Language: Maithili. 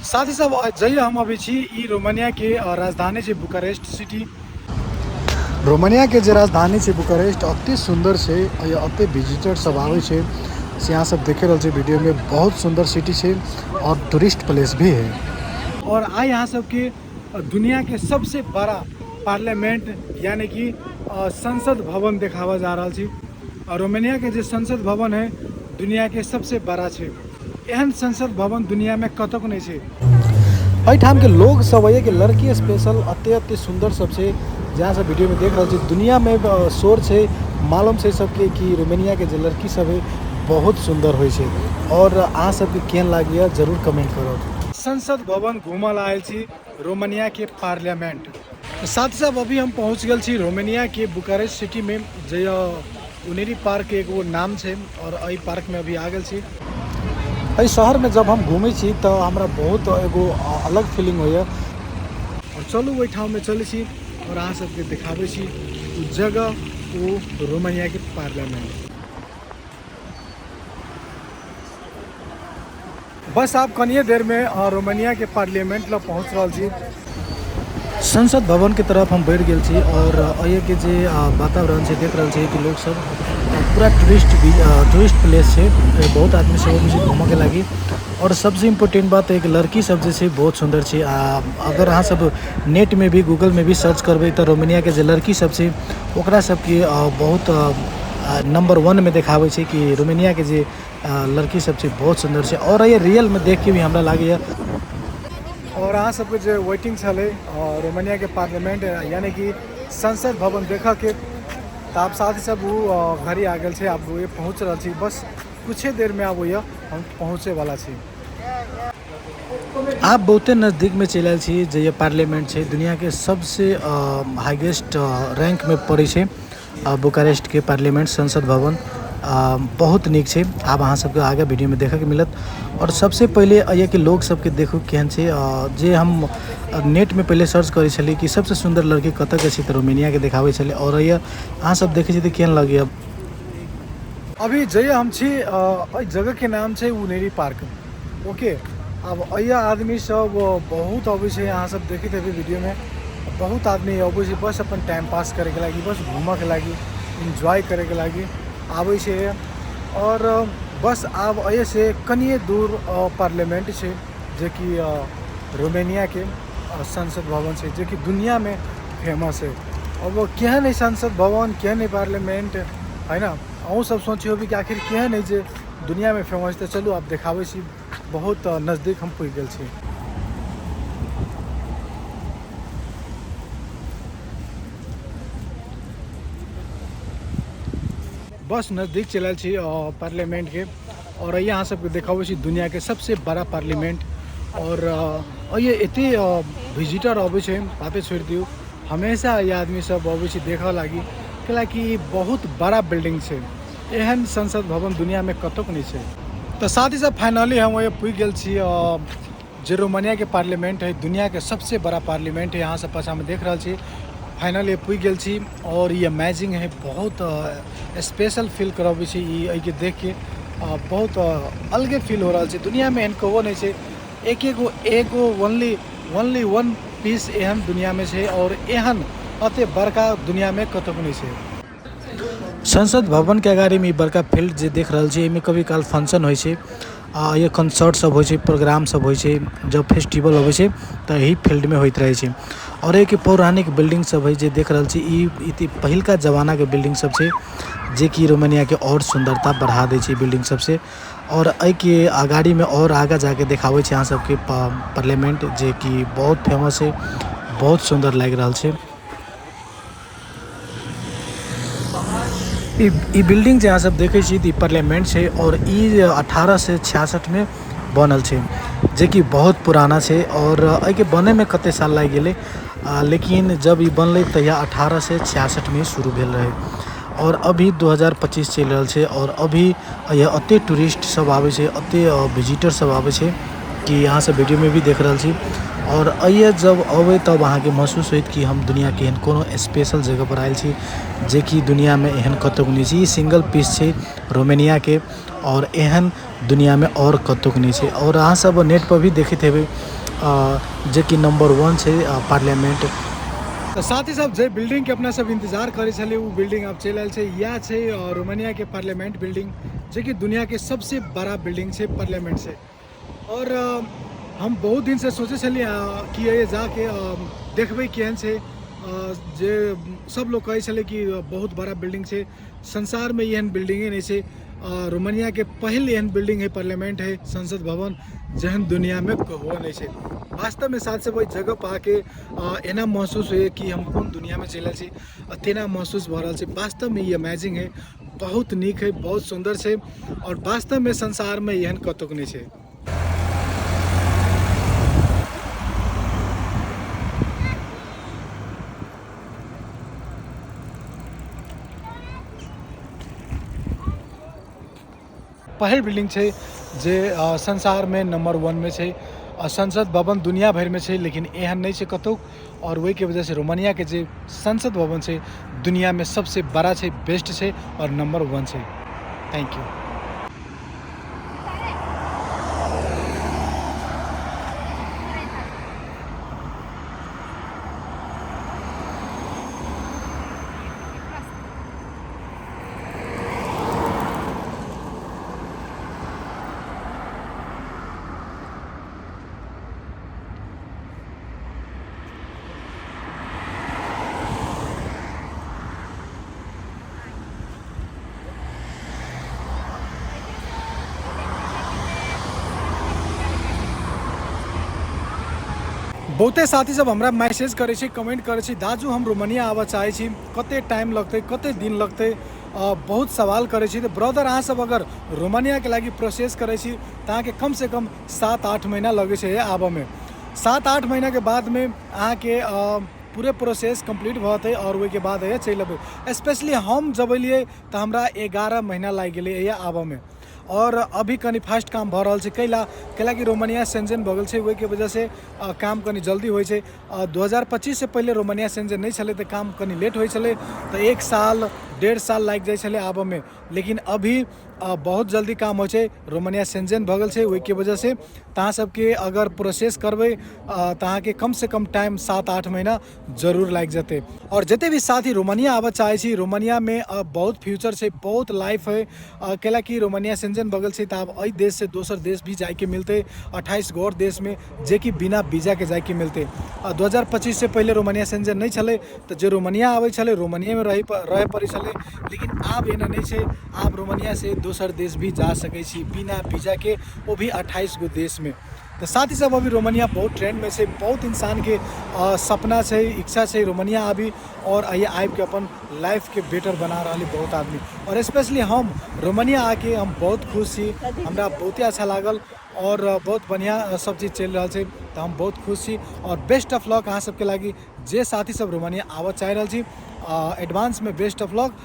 साथी सब, जइए हम अभी छी ई रोमानिया के राजधानी छै बुकारेस्ट सिटी। रोमानिया के जे राजधानी छै बुकारेस्ट, अति सुंदर छै। अते विजिटर सब आबै छै, से अहाँ सब देख रहल छै वीडियो में। बहुत सुंदर सिटी छै और टूरिस्ट प्लेस भी है। और आइ अहाँ सबके दुनिया के सबसे बड़ा पार्लियामेंट यानी कि संसद भवन देखाबऽ जा रहल छी। और रोमानिया के जे संसद भवन है दुनिया के सबसे बड़ा छै। एहन संसद भवन दुनिया में कतौ नहि छै। एहिठाम के लोग सब है कि लड़की स्पेशल अते अते सुंदर सब छै, जहाँ सब वीडियो में देख रहल छी। दुनिया में शोर छै, मालूम छै सबके कि रोमानिया के जे लड़की सब है बहुत सुंदर होइ छै। और अहाँ सबके केहन लागैया जरूर कमेंट करब। संसद भवन घूमऽ ला आयल छी, रोमानिया के पार्लियामेंट। साथ साथ अभी हम पहुँच गेल छी रोमानिया के बुकारेस्ट सिटी में, जे उनेरी पार्क के एगो नाम छै और एहि पार्क में अभी आ गेल छी। एहि शहर में जब हम घूमै छी तऽ हमरा बहुत एगो अलग फीलिंग होइए। और चलू ओहिठाम में चलै छी और अहाँ सबके देखाबै छी ओ जगह, ओ रोमानिया के पार्लियामेंट। बस आब कनिए देर में रोमानिया के पार्लियामेंट लग पहुँच रहल छी। संसद भवन के तरफ हम बढ़ि गेल छी और एहिके जे वातावरण छै देख रहल छी कि लोग सब पूरा टूरिस्ट प्लेस छै, बहुत आदमी सब अबै छै घूमऽ के लागी। और सबसे इम्पोर्टेंट बात एक लड़की सब जे छै बहुत सुंदर छै। आ अगर अहाँ सब नेट में भी गूगल में भी सर्च करबै तऽ रोमानिया के जे लड़की सब छै ओकरा सबके बहुत नंबर 1 में देखाबै छै कि रोमानिया के जे लड़की सब छै बहुत सुंदर छै। और ये रियल में देख के भी हमरा लागैया। और अहाँ सबके जे वेटिंग छलै रोमानिया के पार्लियामेंट यानी कि संसद भवन देखऽ के, तऽ आब साथी सब ओ घड़ी आ गेल छै। आब ओ पहुँच रहल छी, बस कुछे देर में आब ओइया हम पहुँचे वाला छी। आब बहुते नज़दीक में चलि आयल छी जे पार्लियामेंट छै, दुनिया के सबसे हाईएस्ट रैंक में पड़ै छै बुकारेस्ट के पार्लियामेंट संसद भवन। बहुत नीक छै। आब अहाँ सबके आगे वीडियो में देखऽ के मिलत। और सबसे पहिले एहिके के लोग सबके देखू केहन छै। जे हम नेट में पहिले सर्च करै छलियै कि सबसे सुंदर लड़की कतऽ के छै तऽ रोमानिया के देखाबै छलै। और एहिया अहाँ सब देखै छी तऽ केहन लगैया। अभी जइए हम छी एहि जगह के नाम छै उनेरी पार्क। ओके, अब एहिया आदमी सब बहुत अबै छै, अहाँ सब देखैत हेबै वीडियो में बहुत आदमी अबै छै बस अपन टाइम पास करे के लागी, बस घूमऽ के लागी, एन्जॉय करे के लागी आबै छै। और बस आब एहि से कनिए दूर पार्लियामेंट छै, जेकि रोमानिया के संसद भवन छै, जेकि दुनिया में फेमस है। अब केहन है संसद भवन, केहन है पार्लियामेंट, है ना? अहूँ सब सोचियो कि आखिर केहन है जे दुनिया में फेमस। तऽ चलू आब देखाबै छी, बहुत नजदीक हम पुगि गेल छी। बस नजदीक चलि आयल छी पार्लियामेंट के। और अहाँ सबके देखाबै छी दुनिया के सबसे बड़ा पार्लियामेंट। और ये एते विजिटर अबै छै, बाते छोड़ि दियौ, हमेशा ये आदमी सब अबै छै देखऽ लागी, कैलाकि ई बहुत बड़ा बिल्डिंग छै। एहन संसद भवन दुनिया में कतौ नहि छै। तऽ साथ ही साथ फाइनली हम ओहि पुगि गेल छी जे रोमानिया के पार्लियामेंट है, दुनिया के सबसे बड़ा पार्लियामेंट है। यहाँ सब पाछा में देख रहल छी, फाइनली पुगि गेल छी। और ई अमेजिंग है, बहुत स्पेशल फील करबै छै ई। एहिके देख के बहुत अलगे फील हो रहल छै। दुनिया में एहन कबो नहि छै, एक एगो एगो ओनली वन पीस एहन दुनिया में छै और एहन अते बड़का दुनिया में कतौ नहि छै। संसद भवन के अगाड़ी में ई बड़का फील्ड जे देख रहल छी, एहिमे कभी काल फंक्शन होइ छै, ये कंसर्ट सब होइ छै, प्रोग्राम सब होइ छै, जब फेस्टिवल अबै छै तऽ एही फील्ड में होइत रहै छै। और एक पौराणिक बिल्डिंग सब है जे देख रहल छी, ई पहिलका जमाना के बिल्डिंग सब छै, जे कि रोमानिया के और सुंदरता बढ़ा दै छै बिल्डिंग सब से। और एहि के अगाड़ी में और आगा जाके देखाबै छै अहाँ सबके पार्लियामेंट, जे कि बहुत फेमस है, बहुत सुंदर लागि रहल छै। ई बिल्डिंग जे अहाँ सब देखै छी तऽ ई पार्लियामेंट छै और ई 1866 में बनल छै, जेकि बहुत पुराना छै। और एहिके बनैमे कते साल लागि गेलै, लेकिन जब ई बनलै तहिया 1866 में शुरू भेल रहै। और अभी 2025 चलि रहल छै और अभी यह एते टूरिस्ट सब आबै छै, एते विजिटर सब आबै छै कि अहाँ सब वीडियो में भी देख रहल छी। और अइए जब अबै तब अहाँके महसूस होइत कि हम दुनियाके एहन कोनो स्पेशल जगह पर आयल छी, जेकि दुनियामे एहन कतौ नहि छै। ई सिंगल पीस छै रोमानियाके और एहन दुनियामे और कतौ नहि छै। और अहाँ सब नेट पर भी देखैत हेबै जेकि नंबर 1 छै पार्लियामेंट। तऽ साथी सब, जे बिल्डिंग के अपना सब इंतजार करै छलियै ओ बिल्डिंग आब चलि आयल छै। इएह छै रोमानिया के पार्लियामेंट बिल्डिंग, जेकि दुनिया के सबसे बड़ा बिल्डिंग छै, पार्लियामेंट छै। और हम बहुत दिन से सोचै छलियै कि एहि जाके देखबै केहन छै। जे सब लोग कहै छलै कि बहुत बड़ा बिल्डिंग छै, संसारमे एहन बिल्डिंगे नहि छै। रोमानिया के पहिल एहन बिल्डिंग है, पार्लियामेंट है, संसद भवन, जेहन दुनियामे कहुओ नहि छै। वास्तवमे साथ सब ओहि जगह पाके एना महसूस होइए कि हम कोन दुनियामे चलि आयल छी, तेना महसूस भऽ रहल छै। वास्तवमे ई अमेजिंग है, बहुत नीक है, बहुत सुन्दर छै और वास्तवमे संसारमे एहन कतौक नहि छै। पहिल बिल्डिंग छै जे संसारमे नंबर 1 मे छै। संसद भवन दुनिया भरिमे छै, लेकिन एहन नहि छै कतौ, और ओहिके वजह से रोमानिया के जे संसद भवन छै दुनियामे सबसे बड़ा छै, बेस्ट छै और नंबर 1 छै। Thank you. बहुते साथी सब हमरा मैसेज करै छै, कमेंट करै छै, दाजू हम रोमानिया आबऽ चाहै छी, कते टाइम लगतै, कते दिन लगतै, बहुत सवाल करै छी। तऽ ब्रदर, अहाँ सब अगर रोमानियाके लागि प्रोसेस करै छी तऽ अहाँके कमसँ कम 7-8 महीना लगै छै आबऽमे। 7-8 महीनाके बादमे अहाँके पूरे प्रोसेस कम्प्लीट भऽ जेतै आओर ओहिके बाद अहाँ चलि अयबै। स्पेशली हम जब एलियै तऽ हमरा 11 महीना लागि गेलै एहिया आबऽमे, और अभी कनि फास्ट काम भऽ रहल छै। कैला कैलाकि रोमानिया सेंजन भऽ गेल छै, ओहिके वजहसँ काम कनि जल्दी होइ छै। 2025 से पहिले रोमानिया सेंजन नहि छलै तऽ काम कनि लेट होइ छलै, तऽ 1 साल 1.5 साल लागि जाइ छलै आबऽमे। लेकिन अभी बहुत जल्दी काम होइ छै, रोमानिया सेंजन भऽ गेल छै, ओहिके वजहसँ तऽ अहाँ सबके अगर प्रोसेस करबै तऽ अहाँके कमसँ कम टाइम 7-8 महीना जरूर लागि जेतै। और जते भी साथी रोमानिया आबऽ चाहै छी, रोमानियामे बहुत फ्यूचर छै, बहुत लाइफ है। कैलाकि रोमानिया सेंजन भऽ गेल छै तऽ आब एहि देशसँ दोसर देश भी जाइके मिलतै, 28 गो और देशमे, जेकि बिना वीजाके जाइके मिलतै। 2025 से पहिले रोमानिया सेंजन नहि छलै तऽ जे रोमानिया आबै छलै रोमानियामे रहै पड़ै छलै, लेकिन आब एना नहि छै। आब रोमानियासँ दोसर देश भी जा सकै छी बिना वीजाके, ओ भी 28 गो देशमे। तऽ साथी सब, अभी रोमानिया बहुत ट्रेंडमे छै, बहुत इंसानके सपना छै, इच्छा छै रोमानिया आबी और एहि आबिके अपन लाइफके बेटर बना रहल है बहुत आदमी। और स्पेशली हम रोमानिया आके हम बहुत खुश छी, हमरा बहुते अच्छा लागल और बहुत बढ़िआँ सब चीज चलि रहल छै, तऽ हम बहुत खुश छी। और बेस्ट ऑफ लक अहाँ सबके लागि, जे साथी सब रोमानिया आबऽ चाहि रहल छी, एडवांसमे बेस्ट ऑफ लक।